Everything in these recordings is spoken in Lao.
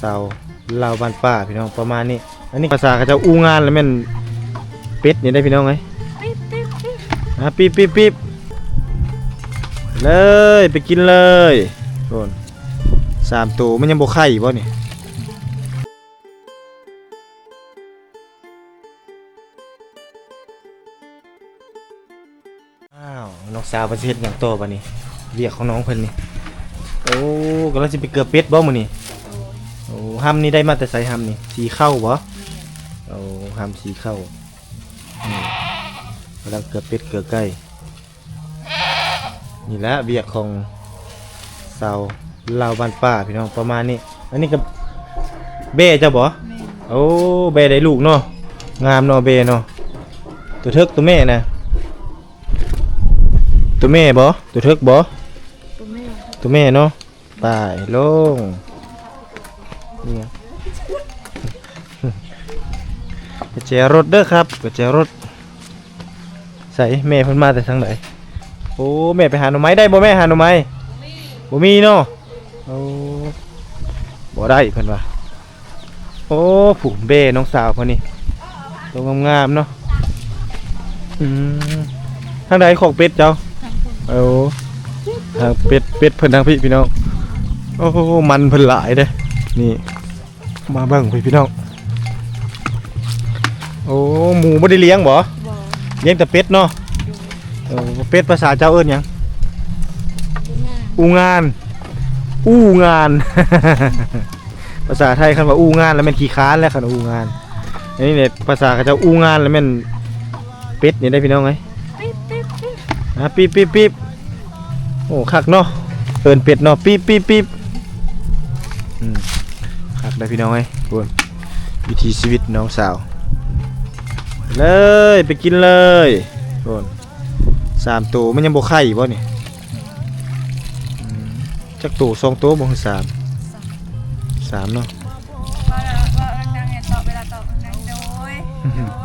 ຊາວລາວບ້ານປ່າພີ່ນ້ອງ ປະມານນີ້. ອັນນີ້ພາສາເຂົາເຈົ້າອູ່ງານ ແລ້ວແມ່ນເປັດນີ້ໄດ໋ພີ່ນ້ອງເອີຍ. ປີບປີບປີບ ອ່າ ປີບປີບປີບ ເລີຍ ໄປກິນເລີຍ. ໂດນ ສາມໂຕ ມັນຍັງບໍ່ໄຂ່ບໍ່ນີ້? ອ້າວ ນ້ອງສາວເພິ່ນຊິເຮັດຫຍັງຕໍ່ບາດນີ້? ວຽກຂອງນ້ອງເພິ່ນນີ້. ໂອ້ ກຳລັງຊິໄປເກືອເປັດບໍ່ມື້ນີ້? ໂອ້ ຫ້ຳນີ້ໄດ້ມາແຕ່ໃສ ຫ້ຳນີ້? ສີເຂົ້າບໍ່? ໂອ້ ຫ້ຳສີເຂົ້າ. ນີ້ ກຳລັງເກືອເປັດເກືອໄກ່. ນີ້ແຫຼະວຽກຂອງຊາວລາວບ້ານປ່າພີ່ນ້ອງ ປະມານນີ້. ອັນນີ້ກໍແບ້ເຈົ້າບໍ່? ແມ່ນ. ໂອ້ ແບ້ໄດ້ລູກເນາະ ງາມເນາະ ແບ້ເນາະ. ໂຕເຖິກໂຕແມ່ນະ? ໂຕແມ່ບໍ່? ໂຕເຖິກບໍ່? ໂຕແມ່ ໂຕແມ່ເນາະ. ໄປລົງ ນີ້ ກະແຈລົດເດີຄັບ ກະແຈລົດ. ໃສ ແມ່ເພິ່ນມາແຕ່ທາງໃດ? ໂອ້ ແມ່ໄປຫາໜໍ່ໄມ້ໄດ້ບໍ່ແມ່? ຫາໜໍ່ໄມ້ ບໍ່ມີເນາະ. ໂອ້ ບໍ່ໄດ້ເພິ່ນວ່າ. ໂອ້ ຜູ້ແບ້ນ້ອງສາວເພິ່ນນີ້ ໂຕງາມໆເນາະ. ອືມ ທາງໃດຄອກເປັດເຈົ້າ? ທາງພຸ້ນ. ໂອ້ ທາງເປັດ ເປັດເພິ່ນທາງພີ້ພີ່ນ້ອງ. ໂອ້ ມັນເພິ່ນຫຼາຍເດ້ ນີ້. ມາເບິ່ງພີ່ ພີ່ນ້ອງ. ໂອ້ ໝູບໍ່ໄດ້ລ້ຽງບໍ່? ບໍ່. ລ້ຽງແຕ່ເປັດເນາະ. ໂດຍ. ເອີ ເປັດພາສາເຈົ້າເອີ້ນຫຍັງ? ອູ່ງານ ອູ່ງານ ອູ່ງານ. ພາສາໄທຄັນວ່າອູ່ງານແລ້ວແມ່ນຂີ້ຄ້ານແລ້ວ ຄັນອູ່ງານ. ອັນນີ້ແຫຼະ ພາສາເຂົາເຈົ້າອູ່ງານແລ້ວແມ່ນເປັດນີ້ໄດ໋ພີ່ນ້ອງເອີຍ. ປີບປີບປີບ ອ່າ ປີບປີບປີບ. ໂອ້ ຄັກເນາະ ເອີ້ນເປັດເນາະ ປີບປີບປີບ. ອືມ ຄັກໄດ໋ພີ່ນ້ອງເອີຍ. ໂອ້ ວິຖີຊີວິດນ້ອງສາວ ເລີຍ ໄປກິນເລີຍ. ໂອ້ ສາມໂຕ ມັນຍັງບໍ່ໄຂ່ບໍ່ນີ້? ອືມ ຈັກໂຕ ສອງໂຕບໍ່ ຫຼື ສາມ? ສາມ ສາມເນາະ. ເວົ້າ ເວົ້າ ເວົ້າດັງໆ ຕອບເວລາຕອບດັງໆ ໂດຍ ໂດຍ. ໂອ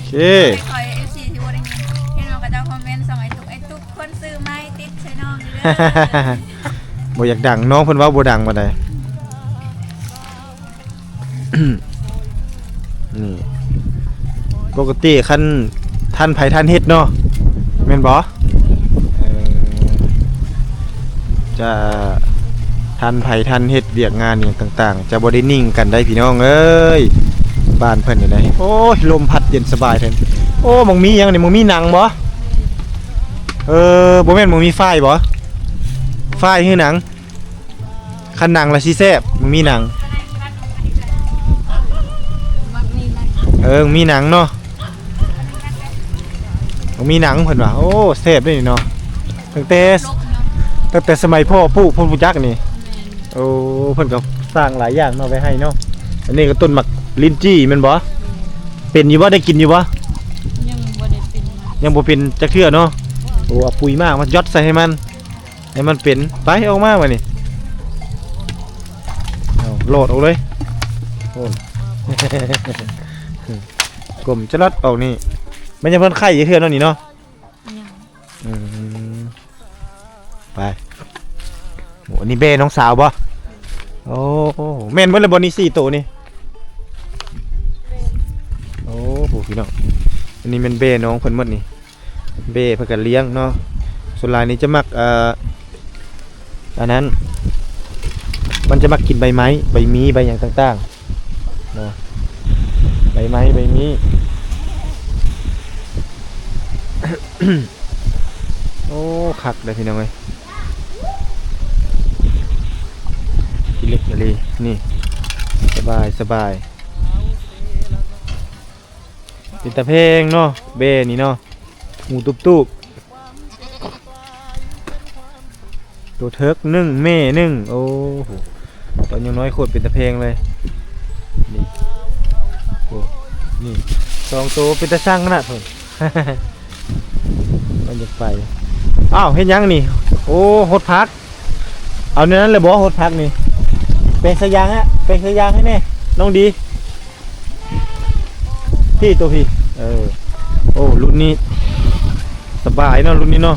ເຄ ຂໍໃຫ້ເອັຟຊີທີ່ບໍ່ໄດ້ຍິນ ເຫັນວ່າເຂົາເຈົ້າຄອມເມັນ ຊ່ອງໄອ້ຕຸກ ໄອ້ຕຸກ ຄົນຊື້ໄມ້ຕິດໃສ່ນ້ອງຢູ່ເດີ. ບໍ່ຢາກດັງ ນ້ອງເພິ່ນເວົ້າບໍ່ດັງປານໃດ. ນີ້ ປົກກະຕິຄັນ ທ່ານໃຜທ່ານເຮັດເນາະ ແມ່ນບໍ່? ເອີ ຈະ ທ່ານໃຜທ່ານເຮັດວຽກງານຫຍັງຕ່າງໆ ຈະບໍ່ໄດ້ນິ່ງກັນໄດ໋ພີ່ນ້ອງເອີຍ. ບ້ານເພິ່ນນີ້ໄດ໋ ໂອ້ຍ ລົມພັດເຢັນສະບາຍແທ້. ໂອ້ ໝາກມີຫຍັງນີ້? ໝາກມີໜັງບໍ່? ເອີ ບໍ່ແມ່ນໝາກມີຝ້າຍບໍ່? ຝ້າຍ ຫຼື ໜັງ? ຄັນໜັງລະຊິແຊບ ໝາກມີໜັງ. ເອີ ໝາກມີໜັງເນາະ ໝາກມີໜັງເພິ່ນວ່າ. ໂອ້ ແຊບເດ້ນີ້ເນາະ ຕັ້ງແຕ່ ຕັ້ງແຕ່ສະໄໝພໍ່ປູກ ເພິ່ນຮູ້ຈັກນີ້. ໂອ້ ເພິ່ນກໍສ້າງຫຼາຍຢ່າງເນາະ ໄວ້ໃຫ້ເນາະ. ອັນນີ້ກໍຕົ້ນໝາກລິ້ນຈີ່ແມ່ນບໍ່? ເປັນຢູ່ບໍ່? ໄດ້ກິນຢູ່ບໍ່? ຍັງບໍ່ໄດ້ເປັນ ຍັງບໍ່ເປັນຈັກເທື່ອເນາະ. ໂອ້ ເອົາປຸ໋ຍໝາກມາຢອດໃສ່ໃຫ້ມັນ ໃຫ້ມັນເປັນ. ໄປ ອອກມາບາດນີ້ ເອົາ ໂລດອອກເລີຍ. ໂອ້ ກົ້ມຈະລັດອອກນີ້. ມັນຍັງບໍ່ທັນໄຂ່ຈັກເທື່ອເນາະນີ້ເນາະ. ຍັງ. ອືມ ໄປ. ໂອ້ ອັນນີ້ແບ້ນ້ອງສາວບໍ່? ໂອ້ ແມ່ນເບິດແລ້ວບໍ່ນີ້ ສີ່ໂຕນີ້? ໂອ້ ພີ່ນ້ອງ ອັນນີ້ແມ່ນແບ້ນ້ອງເພິ່ນໝົດນີ້. ແບ້ເພິ່ນກໍລ້ຽງເນາະ ສ່ວນຫຼາຍນີ້ຈະມັກ ເອີ ອັນນັ້ນ ມັນຈະມັກກິນໃບໄມ້ ໃບມີ ໃບຫຍັງຕ່າງໆເນາະ ໃບໄມ້ ໃບມີ. ໂອ້ ຄັກເດ້ພີ່ນ້ອງເອີຍ ຂີ້ເຫຼັກອີ່ຫຼີນີ້. ສະບາຍ ສະບາຍ. ເປັນຕາແພງເນາະ ແບ້ນີ້ເນາະ ໝູຕູບໆ. ໂຕເຖິກໜຶ່ງ ແມ່ໜຶ່ງ. ໂອ້ໂຫ ຕອນຍັງນ້ອຍໂຄດເປັນຕາແພງເລີຍ. ນີ້ ໂອ້ ນີ້ສອງໂຕເປັນຕາຊັງຂະໜາດພຸ້ນ. ມັນຢາກໄປ. ອ້າວ ເຮັດຫຍັງນີ້? ໂອ້ ຫົດຜັກ. ເອົາແນວນັ້ນເລີຍບໍ່? ຫົດຜັກນີ້ ແປງສາຍຢາງຮະ ແປງສາຍຢາງໃຫ້ແດ່ ນ້ອງດີ. ພີ້ ໂຕພີ້. ເອີ ໂອ້ ລຸ້ນນີ້ສະບາຍເນາະ ລຸ້ນນີ້ເນາະ.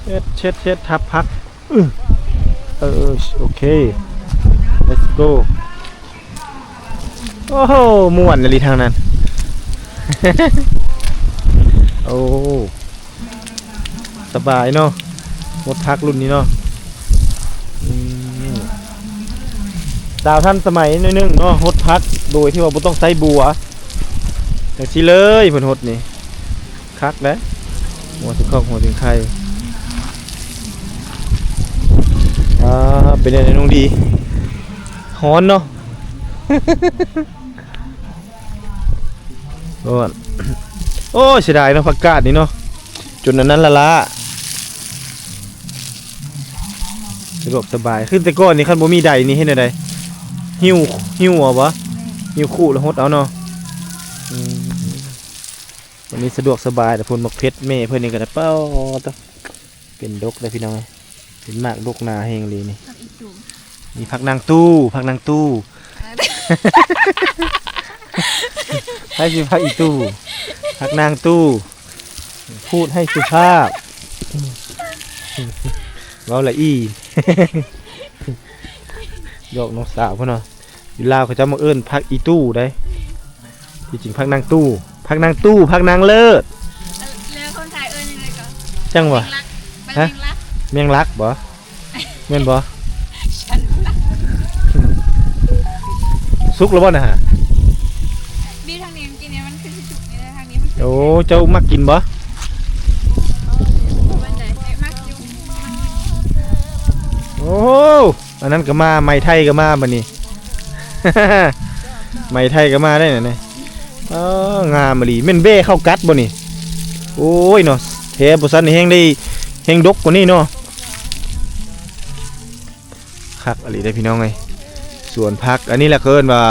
ເຮັດ ເຮັດ ເຮັດ ທັບຜັກ. ເອີ ເອີ ໂອເຄ. Let's go. ໂອ້ໂຫ ມ່ວນອີ່ຫຼີທາງນັ້ນ. ໂອ້ ສະບາຍເນາະ ຫົດຜັກລຸ້ນນີ້ເນາະ. ອືມ ສາວທັນສະໄໝໜ້ອຍໜຶ່ງເນາະ ຫົດຜັກໂດຍທີ່ວ່າບໍ່ຕ້ອງໃຊ້ບົວ ຈັ່ງຊີ້ເລີຍເພິ່ນຫົດນີ້. ຄັກເດ້ ຫົວສິງຄອກ ຫົວສິງໄຄ. ອ່າ ເປັນແນວໃດນ້ອງດີ? ຮ້ອນເນາະ. ໂອ້ຍ ເສຍດາຍເນາະ ຜັກກາດນີ້ເນາະ ຈົນອັນນັ້ນລະລະ. ສະດວກສະບາຍ ຄືແຕ່ກ່ອນນີ້ ຄັນບໍ່ມີໄດນີ້ເຮັດແນວໃດ? ຫິ້ວ ຫິ້ວເອົາບໍ່? ຫິ້ວຄຸແລ້ວຫົດເອົາເນາະ. ອືມ ວັນນີ້ສະດວກສະບາຍແລ້ວ. ພຸ້ນໝາກເຜັດແມ່ເພິ່ນນີ້ກໍໄດ້ ປາດໂທ້ ເປັນດົກເດ້ພີ່ນ້ອງເອີຍ ເປັນໝາກດົກໜາແຮງອີ່ຫຼີນີ້. ຜັກອີ່ຕູ່ ມີຜັກນາງຕູ້ ຜັກນາງຕູ້. ໃຜຊິຜັກອີ່ຕູ່ ຜັກນາງຕູ້ ພູດໃຫ້ສຸພາບ ເວົ້າລະອີ່ ຢອກນ້ອງສາວເພິ່ນເນາະ. ຢູ່ລາວເຂົາເຈົ້າມັກເອີ້ນຜັກອີ່ຕູ່ໃດ໋ ທີ່ຈິງຜັກນາງຕູ້ ຜັກນາງຕູ້ ຜັກນາງເລີດ. ແລ້ວຄົນໄທເອີ້ນຫຍັງໃດກໍ ຈັ່ງຫວະ? ແມງລັກ ແມງລັກ ແມງລັກບໍ? ແມ່ນບໍ່? ສຸກແລ້ວບໍ່ນະ? ບີທາງນີ້ມັນກິນນີ້ ມັນຄືຊິສຸກນີ້ແຫຼະ ທາງນີ້ມັນ ໂອ້ ເຈົ້າມັກກິນບໍ່? ປານໃດ ມັກຢູ່ ມັກຢູ່. ໂອ້ ອັນນັ້ນກໍມາ ໄມ້ໄທກໍມາບັດນີ້ ໄມ້ໄທກໍມາໄດ້ນະນີ້. ອໍ ງາມອີ່ຫຼີ ແມ່ນແບ້ເຂົ້າກັດບໍ່ນີ້? ໂອ້ຍເນາະ ແທ້ບໍ່ຊັ້ນແຮງໄດ້ ແຮງດົກກວ່ານີ້ເນາະ. ຄັກອີ່ຫຼີເດ້ພີ່ນ້ອງເອີຍ ສວນຜັກ ອັນນີ້ແຫຼະເຂົາເອີ້ນວ່າ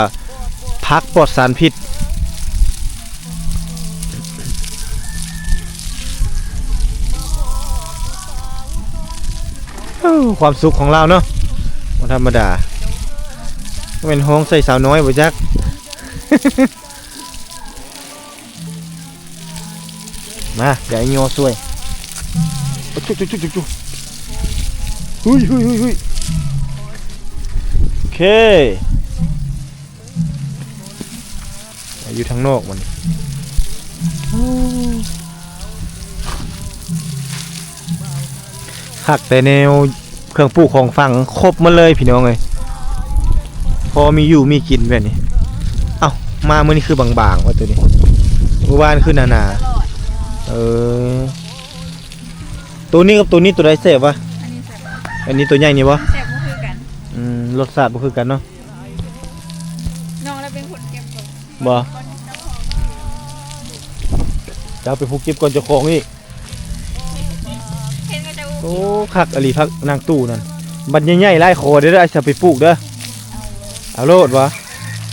ຜັກປອດສານພິດ. ໂອ້ ຄວາມສຸກຂອງລາວເນາະ ບໍ່ທຳມະດາ. ບໍ່ແມ່ນຮ້ອງໃສ່ສາວນ້ອຍບໍ່ຈັກ. ມາ ດຽວອ້າຍຍໍຊ່ວຍ. ໂອ້ ຈຸ ຈຸ ຈຸ ຈຸ ຈຸ ຫຸຍ ຫຸຍ ຫຸຍ ຫຸຍ ໂອເຄ. ຢູ່ທາງນອກມັນ ໂອ້ ຄັກແຕ່ແນວເຄື່ອງປູກຂອງຝັງ ຄົບໝົດເລີຍພີ່ນ້ອງເອີຍ ພໍມີຢູ່ມີກິນແບບນີ້. ເອົ້າ ມາມື້ນີ້ຄືບາງໆ ວ່າໂຕນີ້ ມື້ວານຄືໜາໆ. ເອີ ໂຕນີ້ກັບໂຕນີ້ໂຕໃດແຊບວະ? ອັນນີ້ແຊບ ອັນນີ້ໂຕໃຫຍ່ນີ້ບໍ່? ແຊບບໍ່ຄືກັນ. ອືມ ລົດຊາດບໍ່ຄືກັນເນາະ. ນ້ອງລະເປັນຄົນເກັບກ່ອນ ບໍ່? ເຈົ້າເປັນຜູ້ເກັບກ່ອນເຈົ້າຂອງອີກ. ໂອ້ ຄັກອີ່ຫຼີ ຜັກນາງຕູ້ນັ້ນ ບັດໃຫຍ່ໆ ຫຼາຍຂໍເດີ້ ອ້າຍຊິເອົາໄປປູກເດີ້. ເອົາໂລດຫວາ?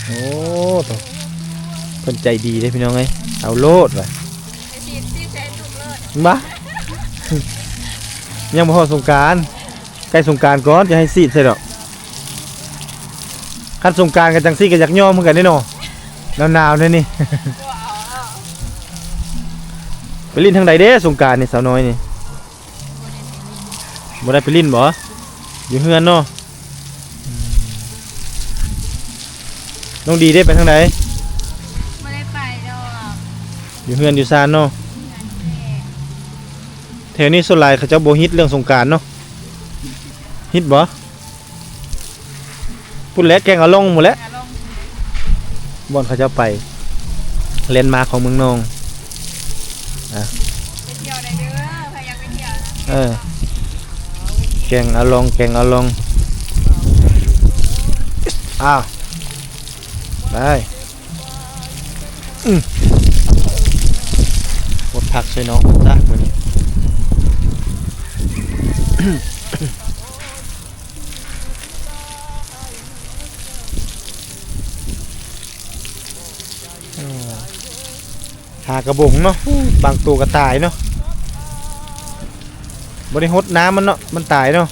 ໂອ້ ໂທ້ ເພິ່ນໃຈດີເດ້ພີ່ນ້ອງເອີຍ ເອົາໂລດຫວາ. ບ້າ ຍັງບໍ່ຮອດສົງການ ໃກ້ສົງການກ່ອນຈະໃຫ້ສີດໃສ່ດອກ. ຄັນສົງການກໍຈັ່ງຊີ້ກໍຢາກຍອມຄືກັນເດ້ເນາະ ໜາວໆ ແນວນີ້. ໄປຫຼິ້ນທາງໃດເດ້ສົງການນີ້ ສາວນ້ອຍນີ້? ບໍ່ໄດ້ໄປຫຼິ້ນບໍ? ຢູ່ເຮືອນເນາະ. ອືມ ນ້ອງດີເດ້ ໄປທາງໃດ? ບໍ່ໄດ້ໄປດອກ ຢູ່ເຮືອນຢູ່ຊານເນາະ. ເຮືອນແທ້ ແຖວນີ້ສ່ວນຫຼາຍເຂົາເຈົ້າບໍ່ຮິດເລື່ອງສົງການເນາະ. ຮິດບໍ? ພຸ້ນແຫຼະ ແກ່ງອາລ່ອງພຸ້ນແຫຼະ ແກ່ງອາລ່ອງ ບ່ອນເຂົາເຈົ້າໄປ ແລນມາກຂອງເມືອງນອງ. ອ່ະ ໄປທ່ຽວໄດ້ເດີ້ ໃຜຢາກໄປທ່ຽວນະ. ເອີ ແກ່ງອາລ່ອງ ແກ່ງອາລ່ອງ. ອ້າວ ໄປ. ອືມ ຫົດຜັກໃສ່ນ້ອງຊະມື້ນີ້. ເອີ ຫາກະບົງເນາະ ບາງໂຕກໍຕາຍເນາະ ບໍ່ໄດ້ຫົດນ້ຳມັນເນາະ ມັນຕາຍເນາະ.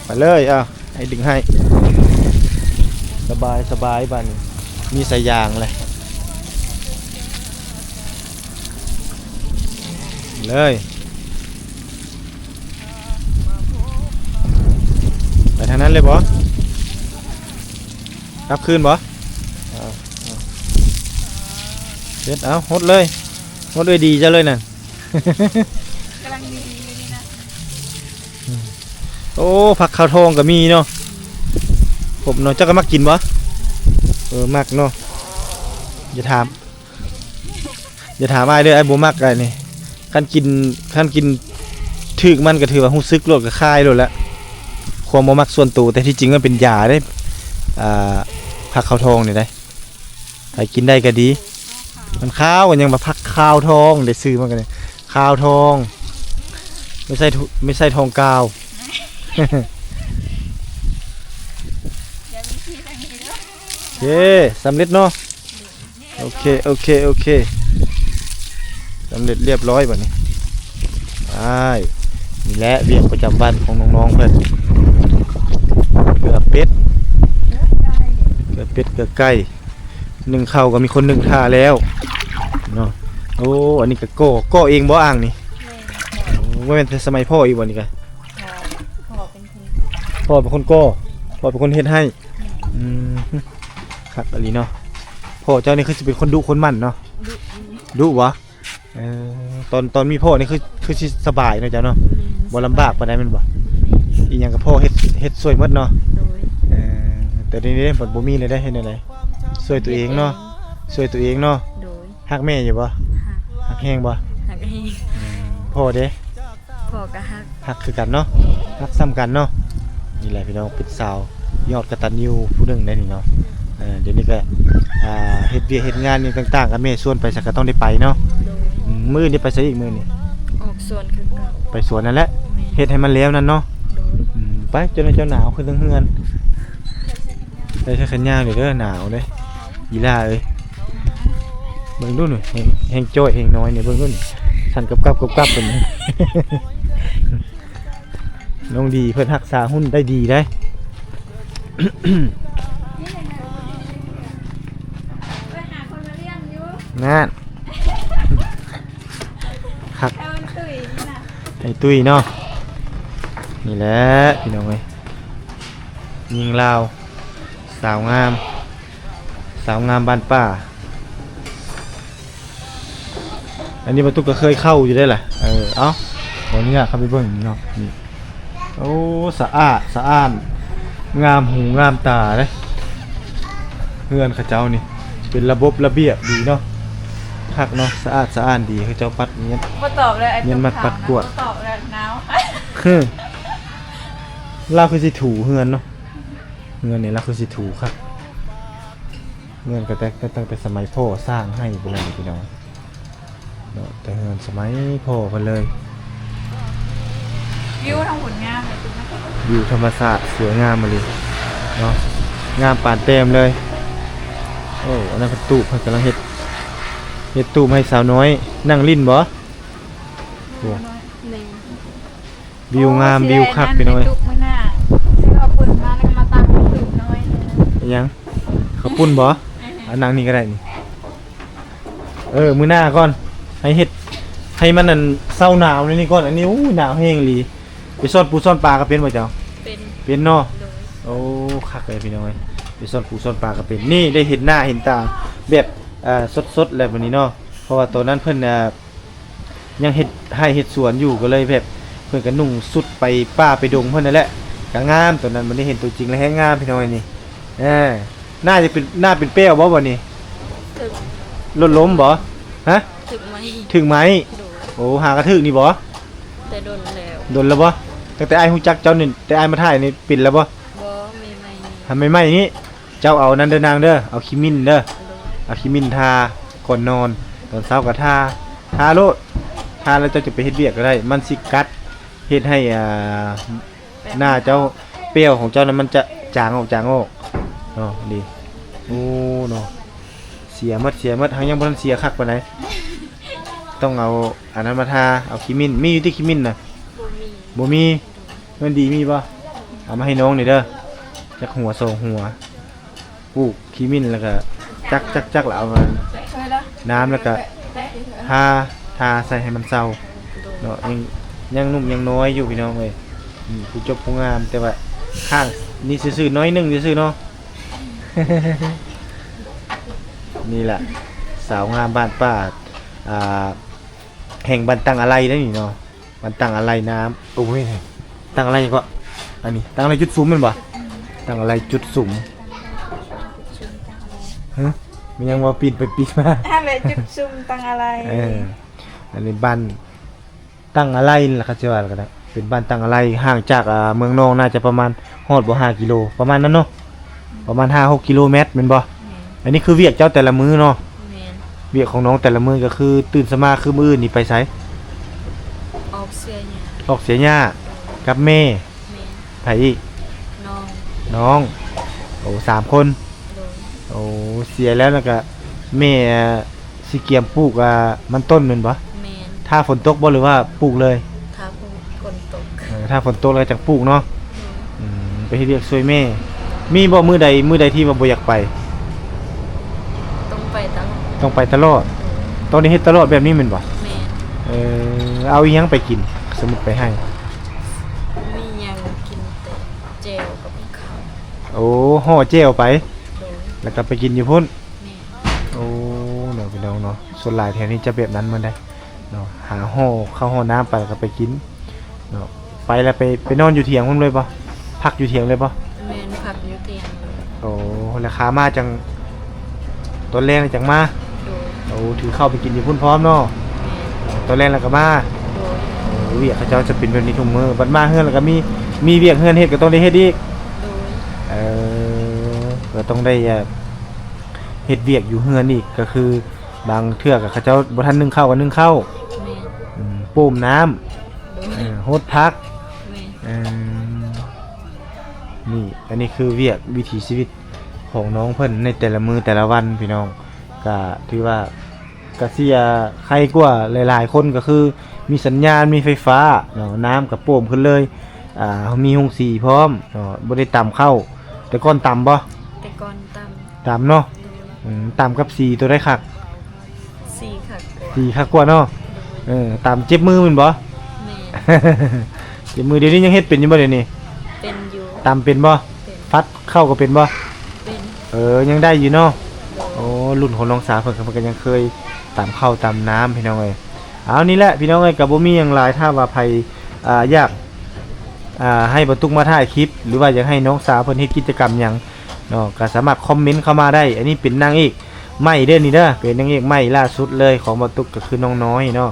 ໄປເລີຍ ເອົາ ໃຫ້ດຶງໃຫ້ ສະບາຍ ສະບາຍ ບາດນີ້ມີສາຍຢາງແລ້ວ ເລີຍ. ອັນນັ້ນເລີຍບໍ່? ກັບຄືນບໍ່? ເອົາ ເອົາ ເຮັດ ເອົາ ຫົດເລີຍ ຫົດເອີຍ ດີເຈົ້າເລີຍນັ້ນ. ກຳລັງດີໆຢູ່ນີ້ນະ. ອືມ ໂອ້ ຜັກຂາວທອງກໍມີເນາະ ຄົບເນາະ. ເຈົ້າກໍມັກກິນບໍ່? ເອີ ມັກເນາະ. ຢ່າຖາມ ຢ່າຖາມອ້າຍເດີ ອ້າຍບໍ່ມັກ ອ້າຍນີ້. ຄັນກິນ ຄັນກິນຖືກມັນກໍຖືວ່າຮູ້ສຶກໂລດ ກໍຄາຍໂລດແຫຼະ. ຄວາມບໍ່ມັກສ່ວນໂຕ ແຕ່ທີ່ຈິງມັນເປັນຢາເດ້ ອ່າ ຜັກຂາວທອງນີ້ໄດ໋. ໃຜກິນໄດ້ກໍດີ ມັນຂາວ ກໍຍັງວ່າຜັກຂາວທອງ ໄດ້ຊື່ມັນກໍນີ້ ຂາວທອງ ໄມ່ໃຊ່ ໄມ່ໃຊ່ທອງກາວ. ໂອເຄ ສຳເລັດເນາະ. ໂອເຄ ໂອເຄ ໂອເຄ ສຳເລັດລຽບຮ້ອຍບາດນີ້. ໄປ ນີ້ແຫຼະວຽກປະຈຳວັນຂອງນ້ອງໆເພິ່ນ. ເກືອເປັດ ເກືອເປັດ ເກືອໄກ່ ໜຶ້ງເຂົ້າກໍມີຄົນໜຶ້ງຖ້າແລ້ວເນາະ. ໂອ້ ອັນນີ້ກໍກໍ່ ກໍ່ເອງບໍ່ອ່າງນີ້? ແມ່ນ ໂອ້ ບໍ່ແມ່ນແຕ່ສະໄໝພໍ່ອີກບໍ່ນີ້ກະ? ພໍ່ ພໍ່ເປັນຄົນ ພໍ່ເປັນຄົນກໍ່ ພໍ່ເປັນຄົນເຮັດໃຫ້. ອືມ ອືມ ຄັກອີ່ຫຼີເນາະ. ພໍ່ເຈົ້ານີ້ຄືຊິເປັນຄົນດຸຄົນໝັ່ນເນາະ? ດຸ ດຸບໍ່? ເອີ ຕອນ ຕອນມີພໍ່ນີ້ຄື ຄືຊິສະບາຍເນາະເຈົ້າເນາະ? ແມ່ນ ບໍ່ລຳບາກປານໃດແມ່ນບໍ່? ແມ່ນ ອີ່ຫຍັງກໍພໍ່ເຮັດ ເຮັດຊ່ວຍໝົດເນາະ? ໂດຍ ເອີ ແຕ່ດຽວນີ້ເດ້ ບໍ່ມີແລ້ວເດ້ ເຮັດແນວໃດ? ຊ່ວຍຕົວເອງເນາະ? ເຮັດເອງ ຊ່ວຍຕົວເອງເນາະ? ໂດຍ ຮັກແມ່ຢູ່ບໍ່? ຮັກ ຮັກແຮງບໍ່? ຮັກແຮງ. ອືມ ພໍ່ເດ້? ພໍ່ກໍຮັກ ຮັກຄືກັນເນາະ ຮັກສ່ຳກັນເນາະ. ນີ້ແຫຼະພີ່ນ້ອງ ເປັນສາວຍອດກະຕັນຍູຜູ້ໜຶ່ງໄດ໋ນີ້ເນາະ. ເອີ ດຽວນີ້ກໍ ອ່າ ເຮັດວຽກເຮັດງານຫຍັງຕ່າງໆ ກໍແມ່ຊວນໄປໃສກໍຕ້ອງໄດ້ໄປເນາະ. ໂດຍ ອືມ ມື້ອື່ນໄດ້ໄປໃສອີກມື້ນີ້? ອອກສວນຄືເກົ່າ ໄປສວນນັ້ນແຫຼະ. ແມ່ນ ເຮັດໃຫ້ມັນແລ້ວນັ້ນເນາະ. ໂດຍ ອືມ ໄປ ຈົນວ່າເຈົ້າໜາວຂຶ້ນເທິງເຮືອນ. ໃສ່ເສື້ອແຂນຍາວເດີ ໜາວເດ້ ອີ່ຫຼ້າເອີຍ. ເບິ່ງດູໜູ່ ແຮງ ແຮງຈ້ອຍແຮງນ້ອຍນີ້ ເບິ່ງດູໜູ່ ສັ່ນກັບໆ ກັບໆ ເພິ່ນ. ນ້ອງດີເພິ່ນຮັກສາຫຸ່ນໄດ້ດີໄດ໋ ນັ້ນ ຄັກ ໃຫ້ຕຸ້ຍເນາະ. ນີ້ແຫຼະພີ່ນ້ອງເອີຍ ຍິງລາວ ສາວງາມ ສາວງາມບ້ານປ່າ. ອັນນີ້ປະຕູກໍເຄີຍເຂົ້າຢູ່ໄດ໋ລະ. ເອີ ເອົ້າ ຂໍອະນຸຍາດເຂົ້າໄປເບິ່ງເນາະ. ນີ້ ໂອ້ ສະອາດສະອ້ານ ງາມຫູງາມຕາເດ້ ເຮືອນເຂົາເຈົ້ານີ້ ເປັນລະບົບລະບຽບດີເນາະ. ຄັກເນາະ ສະອາດສະອ້ານດີ ເຂົາເຈົ້າປັດ ບໍ່ຕອບເລີຍ ໄອ້ ຍັນມັດ ຕົກຖາມ ປັດກວາດ ບໍ່ຕອບເລີຍ ໜາວ. ຄື ລາວຄືຊິຖູເຮືອນເນາະ ເຮືອນນີ້ລາວຄືຊິຖູຄັກ. ເຮືອນກໍແຕ່ ແຕ່ຕັ້ງແຕ່ສະໄໝພໍ່ສ້າງໃຫ້ພຸ້ນແຫຼະພີ່ນ້ອງເນາະ ແຕ່ເຮືອນສະໄໝພໍ່ເພິ່ນເລີຍ. ວິວທາງພຸ້ນງາມເລີຍ ວິວທຳມະຊາດສວຍງາມອີ່ຫຼີເນາະ ງາມປານແຕ້ມເລີຍ. ໂອ້ ອັນນັ້ນເພິ່ນຕູບ ເພິ່ນກຳລັງເຮັດ ເຮັດຕູບໃຫ້ສາວນ້ອຍນັ່ງຫຼິ້ນບໍ່? ໂອ້ ແມ່ນ ວິວງາມ ໂອ້ ຊິໄດ້ ວິວຄັກ ນັ້ນ ພີ່ນ້ອງເອີຍ ໃຫ້ຕຸກມື້ໜ້າ ຊື້ເອົາປືນມາ ແລ້ວກໍມາຕັ້ງຕູບນ້ອຍ. ອີຫຍັງ? ເຂົ້າປຸ້ນບໍ່? ເອີ ເອົານັ່ງນີ້ກໍໄດ້ນີ້. ເອີ ມື້ໜ້າກ່ອນ ໃຫ້ເຮັດ ໃຫ້ມັນ ອັນ ເຊົາໜາວໃນນີ້ກ່ອນ. ອັນນີ້ ໂອ້ຍ ໜາວແຮງອີ່ຫຼີ. ໄປຊ້ອນປູຊ້ອນປາກໍເປັນບໍ່ເຈົ້າ? ເປັນ ເປັນເນາະ. ໂດຍ ໂອ້ ຄັກເລີຍພີ່ນ້ອງເອີຍ ໄປຊ້ອນປູຊ້ອນປາກໍເປັນ. ນີ້ໄດ້ເຫັນໜ້າເຫັນຕາແບບ ເອີ ສົດໆ ແລ້ວບັດນີ້ເນາະ ເພາະວ່າຕອນນັ້ນເພິ່ນ ອ່າ ຍັງເຮັດໄຮ່ເຮັດສວນຢູ່ ກໍເລີຍແບບເພິ່ນກໍນຸ່ງຊຸດໄປປ່າໄປດົງເພິ່ນນັ້ນແຫຼະ ກໍງາມ. ຕອນນັ້ນບັດນີ້ເຫັນຕົວຈິງແລ້ວແຮງງາມພີ່ນ້ອງເອີຍນີ້. ເອີ ໜ້າຈະເປັນ ໜ້າເປັນແປ້ວບໍ່ບັດນີ້? ຖືກ ລົດລົ້ມບໍ່? ຮະ? ຖືກໄມ້ ຖືກໄມ້. ໂດຍ ໂອ້ ຫາກະຖືກນີ້ບໍ່? ແຕ່ດົນແລ້ວ ດົນແລ້ວບໍ່? ຕັ້ງແຕ່ອ້າຍຮູ້ຈັກເຈົ້ານີ້ ແຕ່ອ້າຍມາຖ່າຍນີ້ເປັນແລ້ວບໍ່? ບໍ່ ໃໝ່ໆ ຫາໃໝ່ໆນີ້. ເຈົ້າເອົານັ້ນເດີນາງເດີ ເອົາຂີ້ໝິ້ນເດີ ໂດຍ ເອົາຂີ້ໝິ້ນທາກ່ອນນອນ ຕອນເຊົ້າກໍທາ ທາໂລດ ທາແລ້ວເຈົ້າຈະໄປເຮັດວຽກກໍໄດ້ ມັນຊິກັດ ເຮັດໃຫ້ ອ່າ ໜ້າເຈົ້າ ແປ້ວຂອງເຈົ້ານັ້ນມັນຈະຈາງອອກ ຈາງອອກເນາະ. ນີ້ ໂອ້ ເນາະ ເສຍໝົດ ເສຍໝົດ ຫາກຍັງບໍ່ທັນເສຍຄັກປານໃດ. ຕ້ອງເອົາອັນນັ້ນມາທາ ເອົາຂີ້ໝິ້ນ ມີຢູ່ຕິຂີ້ໝິ້ນນະ? ບໍ່ມີ ບໍ່ມີ. ເງິນດີມີບໍ່? ເອົາມາໃຫ້ນ້ອງນີ້ເດີ ຈັກຫົວສອງຫົວ ປູກຂີ້ໝິ້ນ ແລ້ວກະຈັກ ຈັກ ຈັກ ແລ້ວເອົາມາ ນ້ຳ ແລ້ວກະທາ ທາໃສ່ໃຫ້ມັນເຊົາເນາະ. ຍັງ ຍັງໜຸ່ມຍັງນ້ອຍຢູ່ພີ່ນ້ອງເອີຍ ອືມ ຜູ້ຈົບຜູ້ງາມ ແຕ່ວ່າ ຂ້າງນີ້ຊື່ໆ ໜ້ອຍໜຶ່ງຊື່ໆເນາະ. ນີ້ແຫຼະ ສາວງາມບ້ານປ່າ ອ່າ ແຫ່ງບ້ານຕັງອາໄລເດ້ນີ້ເນາະ. ມັນຕັ້ງອາໄລນ້ຳ ໂອ້ຍ ຕັ້ງອາໄລຫຍັງເກາະ? ອັນນີ້ຕັ້ງອາໄລຈຸດສຸມແມ່ນບໍ່? ຕັ້ງອາໄລຈຸດສຸມ. ຮະ? ແມ່ນຫຍັງວ່າປິ່ນໄປປິ່ນມາ? ອາໄລຈຸດສຸມຕັ້ງອາໄລ. ເອີ ອັນນີ້ບ້ານຕັ້ງອາໄລລະ ເຂົາເຈົ້າວ່າລະກະໄດ້ ເປັນບ້ານຕັ້ງອາໄລ ຫ່າງຈາກ ອ່າ ເມືອງນອງໜ້າຈະປະມານ ຮອດບໍ່ ຫ້າກິໂລ ປະມານນັ້ນເນາະ ປະມານ ຫ້າຫົກກິໂລແມັດແມ່ນບໍ່? ແມ່ນ. ອັນນີ້ຄືວຽກເຈົ້າແຕ່ລະມື້ເນາະ? ແມ່ນ. ວຽກຂອງນ້ອງແຕ່ລະມື້ກໍຄືຕື່ນເຊົ້າມາຄືມື້ອື່ນນີ້ໄປໃສ? ອອກເສຍຫຍ້າ. ອອກເສຍຫຍ້າ ໂດຍ ກັບແມ່. ແມ່ນ. ໃຜອີກ? ນ້ອງ. ນ້ອງ ໂອ້ ສາມຄົນ. ໂດຍ. ໂອ້ ເສຍແລ້ວ ແລ້ວກໍແມ່ ຊິກຽມປູກ ອ່າ ມັນຕົ້ນແມ່ນບໍ່? ແມ່ນ. ຖ້າຝົນຕົກບໍ່ ຫຼືວ່າປູກເລີຍ? ຖ້າຝົນ ຝົນຕົກ. ເອີ ຖ້າຝົນຕົກແລ້ວຈັ່ງປູກເນາະ. ໂດຍ. ອືມ ໄປເຮັດວຽກຊ່ວຍແມ່. ມີບໍ່ມື້ໃດ ມື້ໃດທີ່ວ່າບໍ່ຢາກໄປ? ຕ້ອງໄປຕະຫຼອດ. ຕ້ອງໄປຕະຫຼອດ. ໂດຍ. ຕ້ອງໄດ້ເຮັດຕະຫຼອດແບບນີ້ແມ່ນບໍ່? ແມ່ນ. ເອີ ເອົາອີ່ຫຍັງໄປກິນ ສົມມຸດໄປໃຫ້? ມີຫຍັງກິນແຕ່ແຈ່ວກັບເຂົ້າ. ໂອ້ ຫໍ່ແຈ່ວໄປ. ໂດຍ. ແລ້ວກໍໄປກິນຢູ່ພຸ້ນ. ແມ່ນ. ໂອ້ ເນາະ ພີ່ນ້ອງເນາະ ສ່ວນຫຼາຍແຖວນີ້ຈະແບບນັ້ນໝົດເດ້ເນາະ ຫາຫໍ່ເຂົ້າຫໍ່ນ້ຳໄປ ແລ້ວກໍໄປກິນເນາະ. ໄປແລ້ວໄປ ໄປນອນຢູ່ຖຽງພຸ້ນເລີຍບໍ່? ພັກຢູ່ຖຽງເລີຍບໍ່? ແມ່ນ ພັກຢູ່ຖຽງເລີຍ. ໂອ້ ແລ້ວຂາມາຈັ່ງ ຕອນແລງຈັ່ງມາ. ໂດຍ. ໂອ້ ຖືເຂົ້າໄປກິນຢູ່ພຸ້ນພ້ອມເນາະ. ແມ່ນ. ຕອນແລງແລ້ວກໍມາ. ໂດຍ. ໂອ້ ວຽກເຂົາເຈົ້າຈະເປັນແບບນີ້ທຸກມື້ ບັດມາເຮືອນແລ້ວກໍມີ ມີວຽກເຮືອນເຮັດກໍຕ້ອງໄດ້ເຮັດອີກ. ໂດຍ. ເອີ ກໍຕ້ອງໄດ້ ເຮັດວຽກຢູ່ເຮືອນອີກ ກໍຄືບາງເທື່ອກໍເຂົາເຈົ້າບໍ່ທັນໜຶ້ງເຂົ້າກໍໜຶ້ງເຂົ້າ. ແມ່ນ. ອືມ ປູມນ້ຳ. ໂດຍ. ເອີ ຫົດຜັກ. ແມ່ນ. ເອີ ນີ້ ອັນນີ້ຄືວຽກວິຖີຊີວິດຂອງນ້ອງເພິ່ນໃນແຕ່ລະມື້ແຕ່ລະວັນ ພີ່ນ້ອງ ກະຖືວ່າ ກະຊິ ອາ ໄຄກວ່າຫຼາຍໆຄົນ ກໍຄືມີສັນຍານ ມີໄຟຟ້າເນາະ ນ້ຳກະໂປ່ມຂຶ້ນເລີຍ ອາ ມີໂຮງສີພ້ອມເນາະ ບໍ່ໄດ້ຕຳເຂົ້າ. ແຕ່ກ່ອນຕຳບໍ່? ແຕ່ກ່ອນຕຳ. ຕຳເນາະ. ໂດຍ. ອືມ ຕຳກັບສີໂຕໃດຄັກ? ສີຄັກກວ່າ. ສີຄັກກວ່າເນາະ. ໂດຍ. ເອີ ຕຳເຈັບມືແມ່ນບໍ່? ແມ່ນ. ເຈັບມື. ດຽວນີ້ຍັງເຮັດເປັນຢູ່ບໍ່ດຽວນີ້? ເປັນຢູ່. ຕຳເປັນບໍ່? ເປັນ. ຟັດເຂົ້າກໍເປັນບໍ່? ເປັນ. ເອີ ຍັງໄດ້ຢູ່ເນາະ. ໂດຍ. ໂອ້ ລຸ້ນຂອງນ້ອງສາວເພິ່ນ ເພິ່ນກໍຍັງເຄີຍຕຳເຂົ້າຕຳນ້ຳ ພີ່ນ້ອງເອີຍ. ເອົາ ນີ້ແຫຼະ ພີ່ນ້ອງເອີຍ ກໍບໍ່ມີຫຍັງຫຼາຍ ຖ້າວ່າໃຜ ອ່າ ຢາກ ອ່າ ໃຫ້ບ່າວຕຸກມາຖ່າຍຄລິບ ຫຼືວ່າຢາກໃຫ້ນ້ອງສາວເພິ່ນເຮັດກິດຈະກຳຫຍັງເນາະ ກໍສາມາດຄອມເມັນເຂົ້າມາໄດ້. ອັນນີ້ເປັນນາງເອກໃໝ່ເດີນີ້ເດີ ເປັນນາງເອກໃໝ່ລ່າສຸດເລີຍຂອງບ່າວຕຸກ ກໍຄືນ້ອງນ້ອຍເນາະ.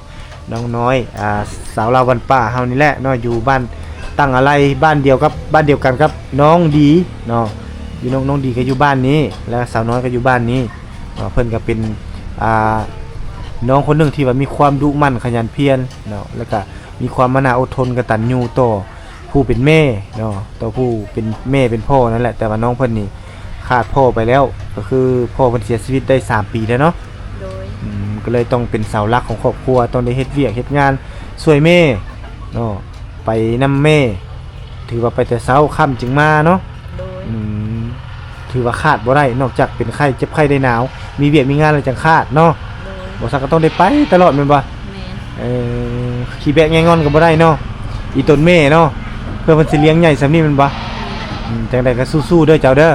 ນ້ອງນ້ອຍ ອ່າ ສາວລາວບ້ານປ່າເຮົານີ້ແຫຼະເນາະ ຢູ່ບ້ານຕັງອາໄລ ບ້ານດຽວກັບ ບ້ານດຽວກັນກັບນ້ອງດີເນາະ. ຢູ່ ນ້ອງ ນ້ອງດີກໍຢູ່ບ້ານນີ້ ແລະ ສາວນ້ອຍກໍຢູ່ບ້ານນີ້ເນາະ. ເພິ່ນກໍເປັນ ອ່າ ນ້ອງຄົນໜຶ່ງທີ່ວ່າມີຄວາມດຸໝັ່ນຂະຫຍັນພຽນເນາະ ແລ້ວກໍມີຄວາມມານາອົດທົນກະຕັນຍູຕໍ່ຜູ້ເປັນແມ່ເນາະ ຕໍ່ຜູ້ເປັນແມ່ເປັນພໍ່ນັ້ນແຫຼະ. ແຕ່ວ່ານ້ອງເພິ່ນນີ້ຂາດພໍ່ໄປແລ້ວ ກໍຄືພໍ່ເພິ່ນເສຍຊີວິດໄດ້ສາມປີແລ້ວເນາະ. ໂດຍ. ອືມ ກໍເລີຍຕ້ອງເປັນເສົາຫຼັກຂອງຄອບຄົວ ຕ້ອງໄດ້ເຮັດວຽກເຮັດງານຊ່ວຍແມ່ເນາະ ໄປນຳແມ່ ຖືວ່າໄປແຕ່ເຊົ້າ ຄ່ຳຈຶ່ງມາເນາະ. ໂດຍ. ອືມ ຖືວ່າຂາດບໍ່ໄດ້ ນອກຈາກເປັນໄຂ້ ເຈັບໄຂ້ໄດ້ໜາວ ມີວຽກມີງານແລ້ວຈັ່ງຂາດເນາະ. ໂດຍ. ບໍ່ຊັ້ນກໍຕ້ອງໄດ້ໄປຕະຫຼອດແມ່ນບໍ່? ແມ່ນ. ເອີ ຂີ້ແບະແງງອນກໍບໍ່ໄດ້ເນາະ ອີ່ຕົນແມ່ເນາະ ເພື່ອເພິ່ນຊິລ້ຽງໃຫຍ່ສ່ຳນີ້ແມ່ນບໍ່? ແມ່ນ. ອືມ ຈັ່ງໃດກໍສູ້ໆເດີເຈົ້າເດີ. ໂດຍ.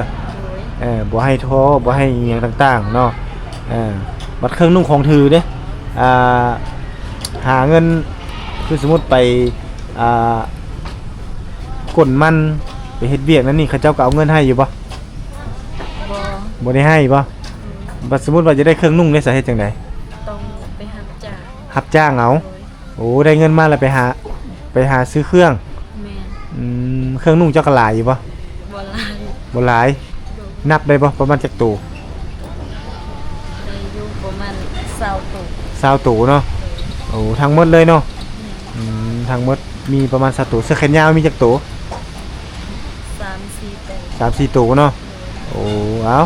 ເອີ ບໍ່ໃຫ້ທໍ້ ບໍ່ໃຫ້ອີ່ຫຍັງຕ່າງໆເນາະ. ເອີ ບັດເຄື່ອງນຸ່ງຂອງຖືເດ້ ອ່າ ຫາເງິນ ຄືສົມມຸດໄປ ອ່າ ກົນມັນ ໄປເຮັດວຽກນັ້ນນີ້ ເຂົາເຈົ້າກໍເອົາເງິນໃຫ້ຢູ່ບໍ່? ບໍ່. ບໍ່ໄດ້ໃຫ້ບໍ່? ອືມ. ບັດສົມມຸດວ່າຈະໄດ້ເຄື່ອງນຸ່ງເດ້ ສາເຮັດຈັ່ງໃດ? ຕ້ອງໄປຮັບຈ້າງ. ຮັບຈ້າງເອົາ? ໂດຍ. ໂອ້ ໄດ້ເງິນມາແລ້ວໄປຫາ ໄປຫາຊື້ເຄື່ອງ. ແມ່ນ. ອືມ ເຄື່ອງນຸ່ງເຈົ້າກໍຫຼາຍຢູ່ບໍ່? ບໍ່ຫຼາຍ. ບໍ່ຫຼາຍ. ໂດຍ. ນັບໄດ້ບໍ່ ປະມານຈັກໂຕ? ໄດ້ຢູ່ປະມານຊາວໂຕ. ຊາວໂຕເນາະ? ໂດຍ. ໂອ້ ທັງໝົດເລີຍເນາະ? ແມ່ນ. ອືມ ທັງໝົດມີປະມານຊາວໂຕ. ເສື້ອແຂນຍາວມີຈັກໂຕ? ສາມສີ່ໂຕ. ສາມສີ່ໂຕເນາະ? ໂດຍ. ໂອ້ ເອົາ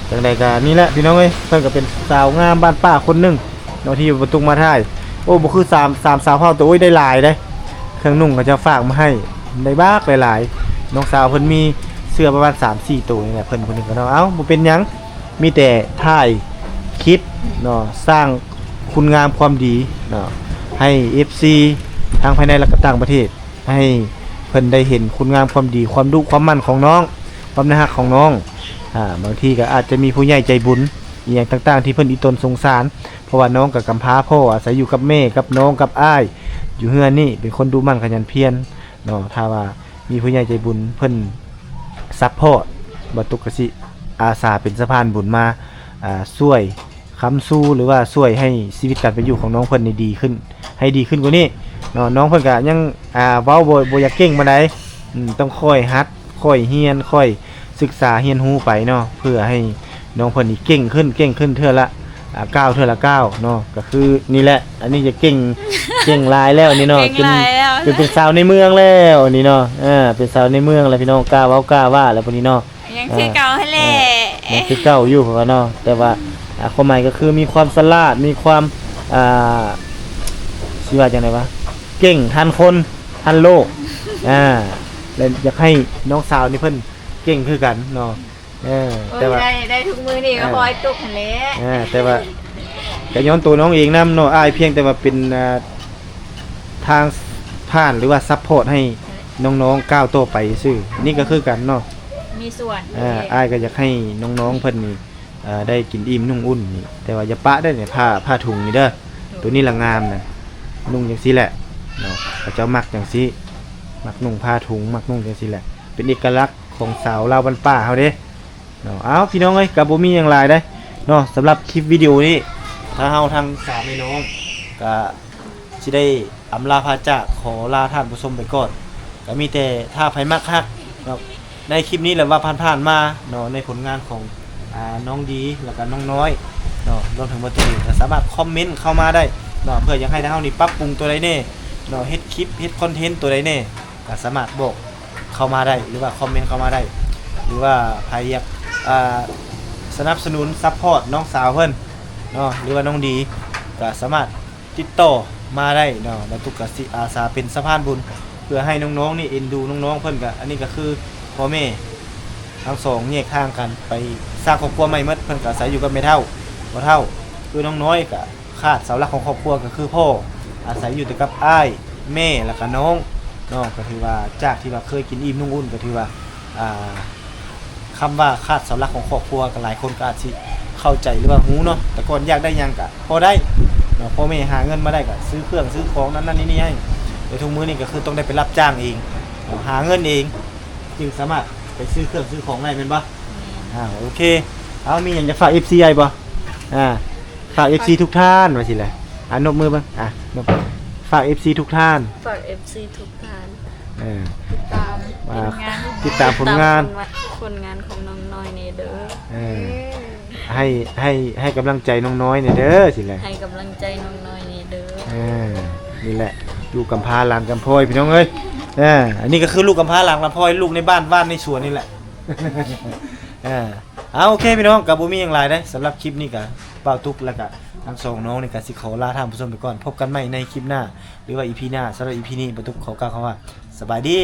ຈັ່ງໃດກໍນີ້ແຫຼະພີ່ນ້ອງເອີຍ ເພິ່ນກໍເປັນສາວງາມບ້ານປ່າຄົນໜຶ່ງເນາະ ທີ່ບໍ່ຕຸກມາຖ່າຍ. ໂອ້ ບໍ່ຄືສາມ ສາມສາວເຜົ່າໂຕ ໂອ້ຍ ໄດ້ຫຼາຍເດ້. ເຄື່ອງນຸ່ງເຂົາເຈົ້າຝາກມາໃຫ້ ໄດ້ບັກຫຼາຍໆ. ນ້ອງສາວເພິ່ນມີເສື້ອປະມານສາມສີ່ໂຕນີ້ແຫຼະ ເພິ່ນຜູ້ໜຶ່ງກໍເນາະ. ເອົ້າ ບໍ່ເປັນຫຍັງ ມີແຕ່ຖ່າຍຄລິບເນາະ ສ້າງຄຸນງາມຄວາມດີເນາະ ໃຫ້ເອັຟຊີ ທັງພາຍໃນ ແລະ ກໍຕ່າງປະເທດ ໃຫ້ ເພິ່ນໄດ້ເຫັນຄຸນງາມຄວາມດີ ຄວາມດຸຄວາມໝັ່ນຂອງນ້ອງ ຄວາມໜ້າຮັກຂອງນ້ອງ. ອາ ບາງທີກໍອາດຈະມີຜູ້ໃຫຍ່ໃຈບຸນອີ່ຫຍັງຕ່າງໆ ທີ່ເພິ່ນອີ່ຕົນສົງສານ ເພາະວ່ານ້ອງກໍກຳພ້າພໍ່ ອາໄສຢູ່ກັບແມ່ ກັບນ້ອງ ກັບອ້າຍ ຢູ່ເຮືອນນີ້ ເປັນຄົນດຸໝັ່ນຂະຫຍັນພຽນເນາະ. ຖ້າວ່າມີຜູ້ໃຫຍ່ໃຈບຸນເພິ່ນຊັບພອດ ບ່າວຕຸກກໍຊິອາສາເປັນສະພານບຸນມາ ອາ ຊ່ວຍ ຄ້ຳຊູ ຫຼືວ່າຊ່ວຍໃຫ້ຊີວິດການເປັນຢູ່ຂອງນ້ອງເພິ່ນນີ້ດີຂຶ້ນ ໃຫ້ດີຂຶ້ນກວ່ານີ້ເນາະ. ນ້ອງເພິ່ນກະຍັງ ອ່າ ເວົ້າບໍ່ ບໍ່ຢາກເກັ່ງປານໃດ ອືມ ຕ້ອງຄ່ອຍຫັດ ຄ່ອຍຮຽນ ຄ່ອຍສຶກສາຮຽນຮູ້ໄປເນາະ ເພື່ອໃຫ້ນ້ອງເພິ່ນນີ້ເກັ່ງຂຶ້ນ ເກັ່ງຂຶ້ນເທື່ອລະ ອ່າ ກ້າວເທື່ອລະກ້າວເນາະ. ກໍຄືນີ້ແຫຼະ ອັນນີ້ຈະເກັ່ງ ເກັ່ງຫຼາຍແລ້ວນີ້ເນາະ ເກັ່ງຫຼາຍແລ້ວ ເປັນ ເປັນ ເປັນສາວໃນເມືອງແລ້ວນີ້ເນາະ. ເອີ ເປັນສາວໃນເມືອງແລ້ວພີ່ນ້ອງ ກ້າເວົ້າກ້າວ່າແລ້ວບັດນີ້ເນາະ. ຍັງຄືເກົ່າຫັ້ນແຫຼະ ເອີ ຍັງຄືເກົ່າຢູ່ ເພາະວ່າເນາະ ແຕ່ວ່າ ອ່າ ຄວາມໝາຍກໍຄືມີຄວາມສະຫຼາດ ມີຄວາມ ອ່າ ຊິວ່າຈັ່ງໃດວະ ເກັ່ງທັນຄົນທັນໂລກ ອ່າ ແລະ ຢາກໃຫ້ນ້ອງສາວນີ້ເພິ່ນເກັ່ງຄືກັນເນາະ. ເອີ ໂອ້ຍ ແຕ່ວ່າ ໄດ້ ໄດ້ທຸກມື້ນີ້ກໍ ເອີ ພໍໃຫ້ຕົກຫັ້ນແຫຼະ ເອີ ແຕ່ວ່າກໍຍ້ອນໂຕນ້ອງເອງນຳເນາະ ອ້າຍພຽງແຕ່ວ່າເປັນ ອ່າ ທາງຜ່ານ ຫຼືວ່າຊັບພອດໃຫ້ນ້ອງໆກ້າວຕໍ່ໄປຊື່ ນີ້ກໍຄືກັນເນາະ ມີສ່ວນ ເອີ ເອງ ອ້າຍກໍຢາກໃຫ້ນ້ອງໆເພິ່ນນີ້ ເອີ ໄດ້ກິນອີ່ມນຸ່ງອຸ່ນນີ້ ແຕ່ວ່າຢ່າປະເດີ້ນີ້ ຜ້າ ຜ້າຖົງນີ້ເດີ້ ໂຕນີ້ລະງາມນະ ນຸ່ງຈັ່ງຊີ້ແຫຼະເນາະ ເຂົາເຈົ້າມັກຈັ່ງຊີ້ ມັກນຸ່ງຜ້າຖົງ ມັກນຸ່ງຈັ່ງຊີ້ແຫຼະ ເປັນເອກະລັກຂອງສາວລາວບ້ານປ່າເຮົາເດ້ ເນາະ. ເອົາ ພີ່ນ້ອງເອີຍ ກໍບໍ່ມີຫຍັງຫຼາຍເດ້ເນາະ ສຳລັບຄລິບວິດີໂອນີ້ ທາງເຮົາທັງສາມແມ່ນ້ອງກໍຊິໄດ້ອຳລາພາຈາກ ຂໍລາທ່ານຜູ້ຊົມໄປກ່ອນ ກໍມີແຕ່ຖ້າໃຜມັກຮັກເນາະ ໃນຄລິບນີ້ແຫຼະວ່າຜ່ານໆມາເນາະ ໃນຜົນງານຂອງ ອ່າ ນ້ອງດີ ແລ້ວກໍນ້ອງນ້ອຍເນາະ ລວມເຖິງບໍ່ຕີ ກໍສາມາດຄອມເມັນເຂົ້າມາໄດ້ເນາະ ເພື່ອຢາກໃຫ້ທາງເຮົານີ້ປັບປຸງຕົວໃດແດ່ເນາະ ເຮັດຄລິບ ເຮັດຄອນເທັນຕົວໃດແດ່ ກໍສາມາດບອກເຂົ້າມາໄດ້ ຫຼືວ່າຄອມເມັນເຂົ້າມາໄດ້ ຫຼືວ່າໃຜຢາກ ອ່າ ສະໜັບສະໜູນຊັບພອດນ້ອງສາວເພິ່ນເນາະ ຫຼືວ່ານ້ອງດີ ກໍສາມາດຕິດຕໍ່ມາໄດ້ເນາະ ແລ້ວຕຸກກະຊິອາສາເປັນສະພານບຸນ ເພື່ອໃຫ້ນ້ອງໆນີ້ເອັນດູນ້ອງໆເພິ່ນ ກະ ອັນນີ້ກະຄືພໍ່ແມ່ທັງສອງແຍກທາງກັນໄປສ້າງຄອບຄົວໃໝ່ໝົດ ເພິ່ນກະອາໄສຢູ່ກັບແມ່ເຖົ້າ ພໍ່ເຖົ້າ ຄືນ້ອງນ້ອຍກະ ຂາດເສົາຫຼັກຂອງຄອບຄົວກໍຄືພໍ່ ອາໄສຢູ່ແຕ່ກັບອ້າຍ ແມ່ ແລ້ວກະນ້ອງເນາະ ກໍຖືວ່າຈາກທີ່ວ່າເຄີຍກິນອີ່ມນຸ່ງອຸ່ນ ກໍຖືວ່າ ອ່າ ຄຳວ່າຂາດເສົາຫຼັກຂອງຄອບຄົວ ກໍຫຼາຍຄົນກໍອາດຊິເຂົ້າໃຈ ຫຼືວ່າຮູ້ເນາະ ແຕ່ກ່ອນຢາກໄດ້ຫຍັງກະພໍໄດ້ເນາະ ພໍ່ແມ່ຫາເງິນມາໄດ້ກະຊື້ເຄື່ອງຊື້ຂອງນັ້ນໆນີ້ໆໃຫ້ ແຕ່ທຸກມື້ນີ້ກໍຄືຕ້ອງໄດ້ໄປຮັບຈ້າງເອງ ຫາເງິນເອງ ຈຶ່ງສາມາດໄປຊື້ເຄື່ອງຊື້ຂອງໄດ້ແມ່ນບໍ່? ແມ່ນ ອ່າ ໂອເຄ ເອົາ ມີຫຍັງຈະຝາກເອັຟຊີໄດ້ບໍ່? ອ່າ ຝາກເອັຟຊີທຸກທ່ານວ່າຊີ້ແຫຼະ ອ່າ ນົບມືເບິ່ງ ອ່າ ນົບ ຝາກເອັຟຊີທຸກທ່ານ ຝາກເອັຟຊີທຸກທ່ານ ເອີ ຕິດຕາມ ອ່າ ຜົນງານ ຕິດຕາມຜົນງານ ຕິດຕາມຜົນງານຂອງນ້ອງນ້ອຍແດ່ເດີ ເອີ ໃຫ້ ໃຫ້ ໃຫ້ກຳລັງໃຈນ້ອງນ້ອຍແດ່ເດີ ຊີ້ແຫຼະ ໃຫ້ກຳລັງໃຈນ້ອງນ້ອຍແດ່ເດີ ເອີ ນີ້ແຫຼະ ລູກກຳພ້າຫຼານກຳພ້ອຍ ພີ່ນ້ອງເອີຍ ເອີ ອັນນີ້ກໍຄືລູກກຳພ້າຫຼານກຳພ້ອຍ ລູກໃນບ້ານ ບ້ານໃນສວນນີ້ແຫຼະ ເອີ ເອົາ ໂອເຄ ພີ່ນ້ອງ ກໍບໍ່ມີຫຍັງຫຼາຍເດ້ ສຳລັບຄລິບນີ້ກໍ ບ່າວຕຸກ ແລ້ວກໍທັງສອງນ້ອງນີ້ກໍຊິຂໍລາທ່ານຜູ້ຊົມໄປກ່ອນ ພົບກັນໃໝ່ໃນຄລິບໜ້າ ຫຼືວ່າອີພີໜ້າ ສຳລັບອີພີນີ້ ບ່າວຕຸກຂໍກ່າວຄຳວ່າ ສະບາຍດີ.